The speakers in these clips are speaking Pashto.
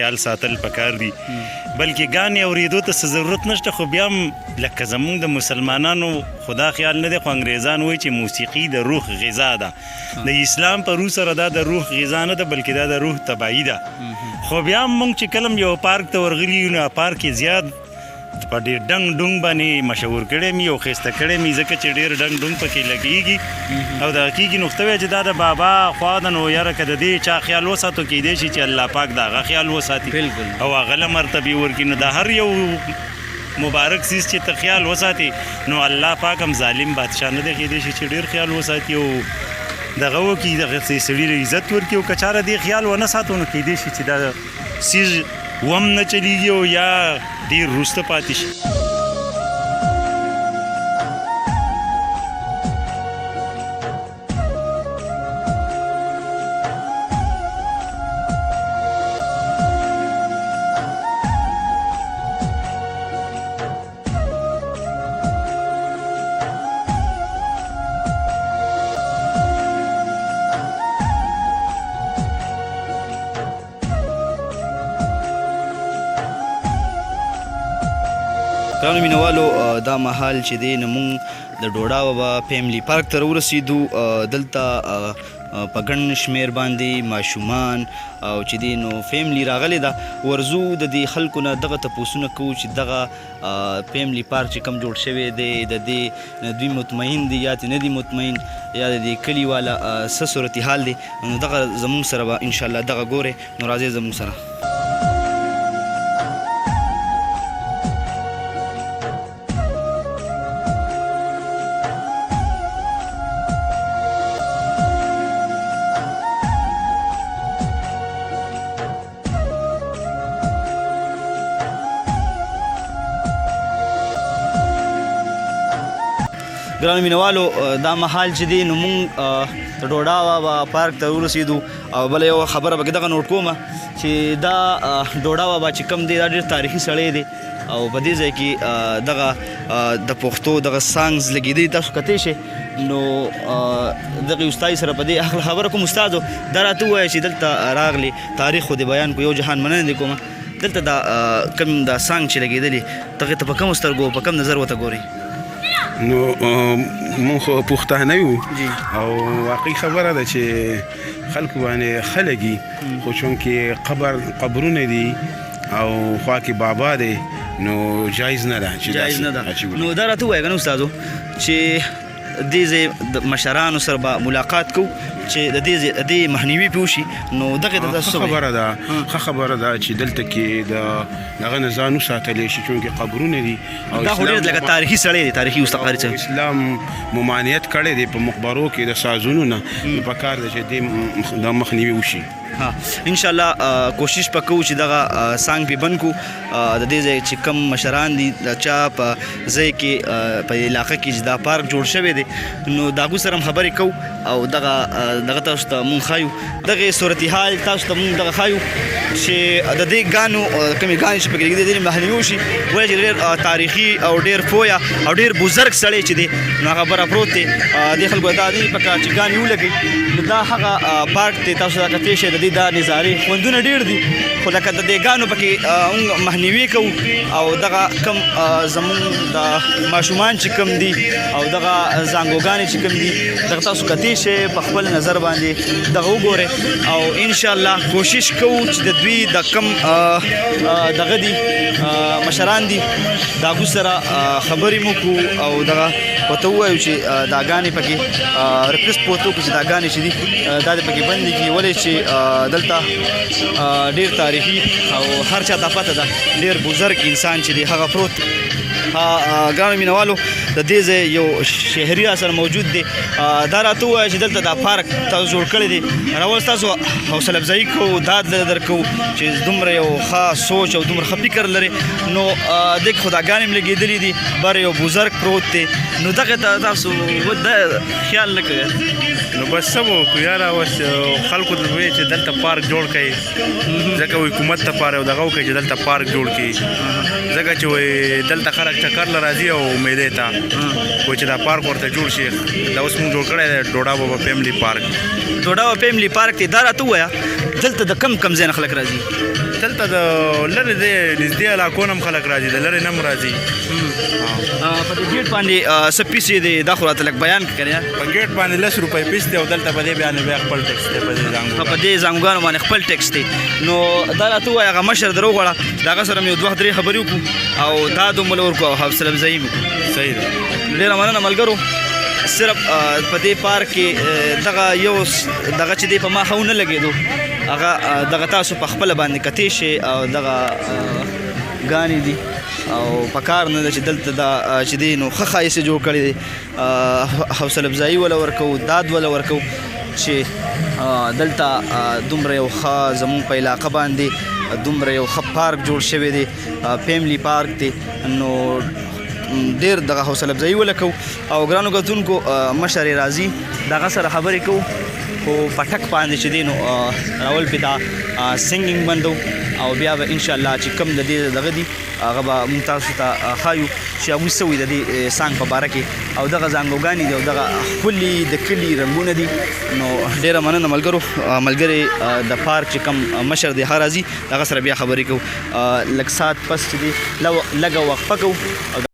خیال ساتل پکار دي، بلکې ګانې اورېدو ته څه ضرورت نشته. خو بیا هم لکه زمونږ د مسلمانانو خدا خیال نه دی، خو انګریزان وایي چې موسیقي د روح غذا ده. د اسلام په روح سره دا د روح غذا نه ده، بلکې دا د روح تباهي ده. خو بیا هم مونږ چې کله یو پارک ته ورغلي یو، نو پارک یې زیات په ډېر ډنګ ډونګ باندې مشهور کړی می او ښایسته کړی می، ځکه چې ډېر ډنګ ډونګ پکې لګېږي او دغه کېږي. نو ته وایې چې دا د بابا خوا ده، نو یاره که د دې چا خیال وساتو، کېدای شي چې الله پاک د هغه خیال وساتي او هغه له مرتبې ورکړي. نو د هر یو مبارک څیز چې ته خیال وساتې، نو الله پاک هم ظالم بادشاه نه دی، کېدای شي چې ډېر خیال وساتي او دغه وکړي، دغه سړي له عزت ورکړي. او که چاره دې خیال ونه ساتو، نو کېدای شي چې دا څیز وم نه چلیږي او یا ډیر وروسته پاتې شي. ګرانو مینوالو، دا مهال چې دی نو مونږ د ډوډا بابا فیملی پارک ته ورسېدو. دلته په ګڼ شمېر باندې ماشومان او چې دی نو فیملی راغلې ده. ورځو د دې خلکو نه دغه تپوسونه کوو چې دغه فیملی پارک چې کوم جوړ شوی دی، د دې دوی مطمئن دي یا نه دي مطمئن، یا د دې کلي والا څه صورتحال دی. نو دغه زمونږ سره به انشاءالله دغه ګورئ. نو راځئ زمونږ سره. ګرانو مینوالو، دا مهال چې دی نو مونږ د ډوډا بابا پارک ته ورسېدو. او بله یوه خبره پکې دغه نوټ کومه چې دا ډوډا بابا چې کوم دی، دا ډېر تاریخي سړی دی او په دې ځای کې دغه د پښتو دغه سانګز لګېدلي، تاسو کتی شئ. نو دغه استاد سره په دې هکله خبره کوم. استاد، دا راته ووایه چې دلته راغلې، تاریخ خو دې بیان کو، یو جهان مننه دې کومه. دلته دا کوم دا سانګ چې لګېدلي، دغې ته په کومو سترګو، په کوم نظر ورته ګورئ؟ نو مونږ خو پښتانه یو او واقعي خبره ده چې خلکو باندې ښه لګي، خو چونکې قبرونه دي او خوا کې بابا دی، نو جایز نه ده چې جایز نه ده. نو دا راته ووایه که نه استادو چې دې ځای د مشرانو سره به ملاقات کوو چې د دې ځای د دې مخنیوي پې وشي. نو دغې ته تاسو څه خبره ده؟ ښه خبره ده چې دلته کې د دغه نه ځان وساتلی شي، چونکې قبرونه دي. او دا خو ډېر لکه تاریخي سړی دی، تاریخي استقاري سړی. اسلام ممانعت کړی دی په مقبرو کې د سازونو نه، نو پکار ده چې دې د مخنیوي وشي. ها، ان شاء الله کوشش پکو چې دغه سانګ په بند کو. د دې ځای چې کم مشران دي، د چا په ځای کې، په علاقه کې چې دا پارک جوړ شوی دی، نو د هغوی سره هم خبرې کوو او دغه دغه تاسو ته مونږ ښایو، دغه صورتحال تاسو ته مونږ دغه ښایو چې د دې ګانو کومې ګانې چې پکې لګېدلي دي، مخنیوي وشي. ولې چې ډېر تاریخي او ډېر پوهه او ډېر بزرګ سړی چې دی، نو هغه بره پروت دی. دې خلکو ته دا نه دي پکار چې ګانې ولګوي. نو دا هغه پارک دی، تاسو دا کتلی شئ. د دې دا نظارې خوندونه ډېر دي، خو لکه د دې ګانو پکې موږ مخنیوي کوو او دغه کم زمونږ د ماشومان چې کم دي او دغه زانګوګانې چې کم دي، دغه تاسو کتی شئ، په خپل نظر باندې دغه وګورئ. او ان شاء الله کوشش کوو چې د دوی د کم دغه دي مشران دي، د هغوی سره خبرې مو کو او دغه ورته ووایو چې دا ګانې پکې ریکویسټ پورته وکړو چې دا ګانې چې دي، دا دې پکې بندې کړي. ولې چې دلته ډېر تاریخي او هر چا ته پته ده، ډېر بزرګ انسان چې دی هغه پروت. ګرانو مینوالو، د دې ځای یو شهري را سره موجود دی. دا راته ووایه چې دلته دا پارک تاسو جوړ کړی دی، راول تاسو حوصله افزایي کوو، داد درکوو چې دومره یو ښه سوچ او دومره ښه فکر لري. نو دې کې خداګانې هم لګېدلې دي، بر یو بزرګ پروت دی، نو دغه ته تاسو دا خیال نه کوئ؟ نو بس څه به وکړو یاره، اوس خلکو ته وایي چې دلته پارک جوړ کړئ، ځکه حکومت ته پاره دغه وکړي چې دلته پارک جوړ کړي، ځکه چې وایي دلته خلک چکر له راځي او میلې ته، وایي چې دا پارک ورته جوړ شي. دا اوس موږ جوړ کړی دی ډوډا بابا فیملی پارک. ډوډا بابا فیملی پارک دی. دا راته ووایه دلته د کم کم ځای نه خلک راځي؟ دلته د لرې دی نږدې علاقو نه هم خلک راځي، د لرې نه هم راځي. په دې ګیټ باندې څه پیسې دی دا خو راته لږ بیان کړه کنه. په ګیټ باندې 10 روپۍ پیس دی او دلته په دې باندې بیا خپل ټیکس دی، په دې زانګو په دې زانګوګانو باندې خپل ټیکس دی. نو دا راته ووایه، هغه مشر در وغواړه، د هغه سره مې یو دوه درې خبرې وکړو او دا دومره ورکړو او حوصله افزایي مې وکړو. صحیح ده. ډېره مننه ملګرو. صرف په دې پارک کې دغه یو دغه چې دی په ما ښه ونه لګېدو، هغه دغه تاسو په خپله باندې کتی شئ او دغه ګانې دي او په کار نه ده چې دلته دا چې دی نو ښه ښایست یې جوړ کړی دی. حوصله افزایي وله ورکوو، داد وله ورکوو چې دلته دومره یو ښه زمونږ په علاقه باندې دومره یو ښه پارک جوړ شوی دی، فیملی پارک دی. نو ډیر دغه حوصله افزایي ولکو. او ګرانو کتونکو مشر یې راځي، دغه سره خبرې کوو، خو په ټک باندې چې دی نو راول پې دا سنګینګ بندو او بیا به انشاءالله چې کوم د دې دغه دي هغه به موږ تاسو ته ښایو چې هغوی څه وایي د دې سانګ په باره کې. او دغه زانګوګانې دي او دغه ښکلي د کلي رنګونه دي. نو ډېره مننه ملګرو. ملګری د پارک چې کوم مشر دی هغه راځي، هغه سره بیا خبرې کوو. لږ ساعت پس چې دی لږه وقفه کوو او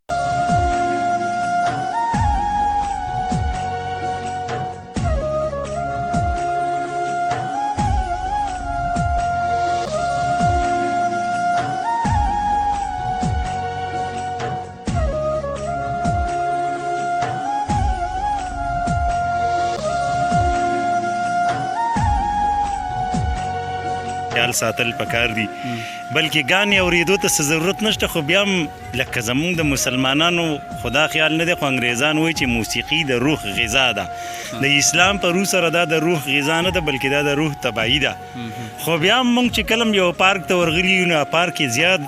خیال ساتل پکار دي، بلکې ګانې اورېدو ته څه ضرورت نشته، خو بیا هم لکه زمونږ د مسلمانانو خدا خیال نه دی، خو انګریزان وایي چې موسیقي د روح غذا ده. د اسلام په روح سره دا د روح غذا نه ده، بلکې دا د روح تباهي ده. خو بیا هم مونږ چې کله یو پارک ته ورغلي یو نو پارک یې زیات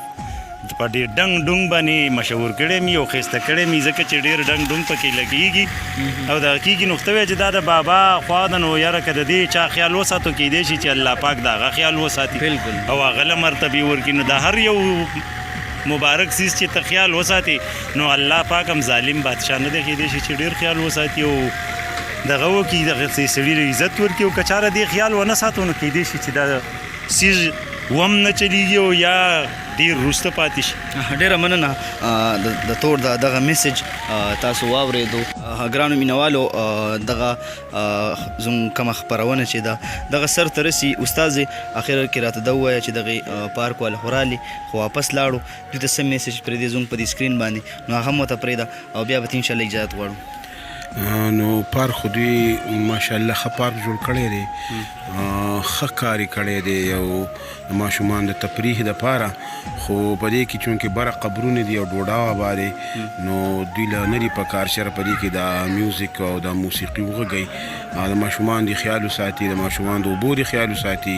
په ډېر ډنګ ډونګ باندې مشهور کړی مي او ښایسته کړی مي، ځکه چې ډېر ډنګ ډونګ پکې لګېږي او دغه کېږي. نو ته وایې چې دا د بابا خوا ده، نو یاره که د دې چا خیال وساتو کېدای شي چې الله پاک د هغه خیال وساتي او هغه له مرتبې ورکړي. نو د هر یو مبارک څیز چې ته خیال وساتې نو الله پاک هم ظالم بادشاه نه دی، کېدای شي چې ډېر خیال وساتي او دغه وکړي، دغه سړي له عزت ورکړي. او که چا د دې خیال ونه ساتو نو کېدای شي چې دا څیز وم نه چلیږي او یا ډیر وروسته پاتې شي. ډیره مننه د تور د دغه میسج تاسو واورېدو. ګرانو مینوالو دغه زموږ کومه خپرونه چې ده دغه سر ته رسي. استاد اخر کې راته دا ووایه چې دغې پارک والا خو رالي خو واپس لاړو، دوی ته څه میسج پرېږدې زموږ په دې سکرین باندې، نو هغه هم ورته پرېږده او بیا به ترې انشاءالله اجازت غواړو. نو پارک خو دوی ماشاءالله ښه پارک جوړ کړی دی، ښه کار یې کړی دی او د ماشومان د تفریح دپاره. خو په دې کې چونکې بره قبرونه دي او ډوډا وابا دی، نو دوی له نه دي په کار چې په دې کې دا میوزیک او دا موسیقي وغږوي. د ماشومان دې خیال وساتي، د ماشومان د اوبو دې خیال وساتي.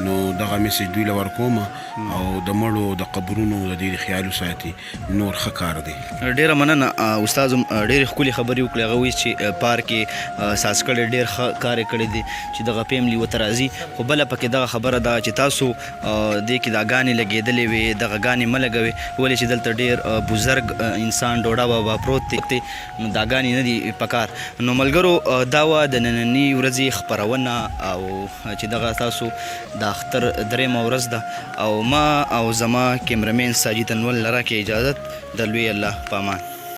نو دغه میسج دوی له ورکوم او د مړو د قبرونو د دې خیال وساتي، نور ښه کار دی. ډیره مننه استاد، ډېرې ښکلې خبرې وکړې. هغه وایي چې پارک یې ساز کړی، ډېر ښه کار یې کړی دی چې دغه فیملی ورته راځي. خو بله پکې دغه خبره ده چې تاسو دې کې دا ګانې لګېدلې وې، دغه ګانې مه لګوئ، ولې چې دلته ډېر بزرګ انسان ډوډا بابا پروت دی، نو دا ګانې نه دي پکار. نو ملګرو دا وه د نننۍ ورځې خپرونه او چې دغه تاسو د اختر درېیمه ورځ ده او ما او زما کیمرمین ساجد انور لره کې اجازت د لوی الله په امان.